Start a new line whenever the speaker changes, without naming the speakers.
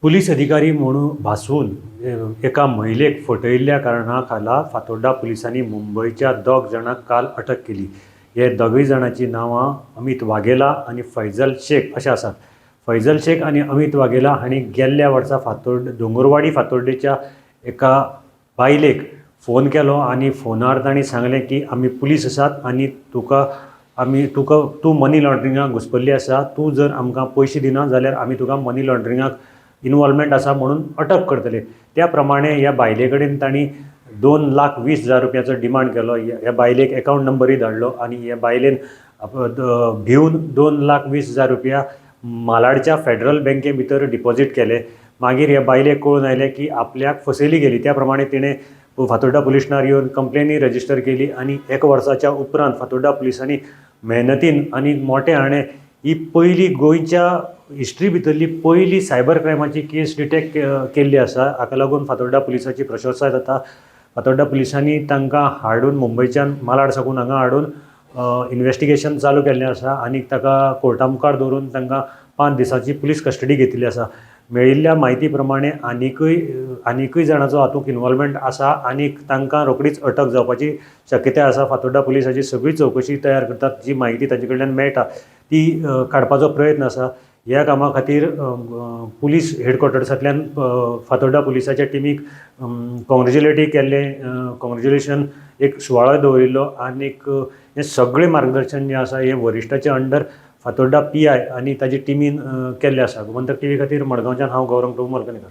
Police अधिकारी म्हणून भासून एका महिलेक फटयल्ल्या कारणा खाला फातोड्डा पुलिसांनी मुंबयच्या दोग जाणांक काल अटक केली. हे दोगूय जाणांची नांवां अमीत वाघेला आनी फैजल शेख अशें आसात. फैजल शेख आनी अमीत वाघेला हांणी गेल्ल्या वर्सा फातोर्ड दोंगरवाडी फातोड्डेच्या एका बायलेक फोन केलो आनी फोनार तांणी सांगलें की आमी पुलीस आसात आनी तुका आमी तुका तूं मनी लॉन्ड्रिंगाक घुसपल्ली आसा, तूं जर आमकां पयशे दिना जाल्यार आमी तुका मनी लॉन्ड्रिंगाक इनवॉल्वमेंट आसा म्हणून अटक करतले. त्या प्रमाणे ह्या बायले कडेन तांणी 2,20,000 रुपयाचो डिमांड केलो. ह्या बायलेक एकावंट नंबरूय धाडलो आनी ह्या बायलेन भिवन 2,20,000 रुपया मालाडच्या फेडरल बँके भितर डिपॉजीट केले. मागीर ह्या बायलेक कळून आयलें की आपल्याक फसयली गेली. त्या प्रमाणे तिणें फातोड्डा पुलीस स्टेशनार येवन कंप्लेनूय रजिस्टर केली आनी एक वर्साच्या उपरांत फातोड्डा पुलिसांनी मेहनतीन आनी मोटे हाणें ही पयली गोंयच्या हिस्ट्री भितरली पयली सायबर क्रायमाची केस डिटेक्ट केल्ली आसा. हाका लागून फातोड्डा पुलिसाची प्रशंसा जाता. फातोड्डा पुलिसांनी तांकां हाडून मुंबयच्यान मालाड साकून हांगा हाडून इन्वेस्टिगेशन चालू केल्लें आसा आनी ताका कोर्टा मुखार दवरून तांकां 5 दिसांची पुलीस कस्टडी घेतिल्ली आसा. मेळिल्ल्या म्हायती प्रमाणे आनिकूय आनिकूय जाणांचो हातूंत इनवॉल्वमेंट आसा आनी तांकां रोखडीच अटक जावपाची शक्यताय आसा. फातोड्डा पुलीस हाची सगळी चवकशी तयार करतात. जी म्हायती तांचे कडल्यान मेळटा ती काडपाचो प्रयत्न आसा. ह्या कामा खातीर पुलीस हेडक्वॉर्टर्सांतल्यान फातोड्डा पुलिसाच्या टिमीक कॉंग्रेजुलेटूय केल्लें, कॉंग्रेजुलेशन एक सुवाळो दवरिल्लो आनीक हें सगळें मार्गदर्शन जें आसा हें वरिश्ठाच्या अंडर फातोड्डा पीआय आनी ताजी टिमीन केल्लें आसा. गोमंतक टीव्ही खातीर मडगांवच्यान हांव गौरंग प्रभू मलकनीकर.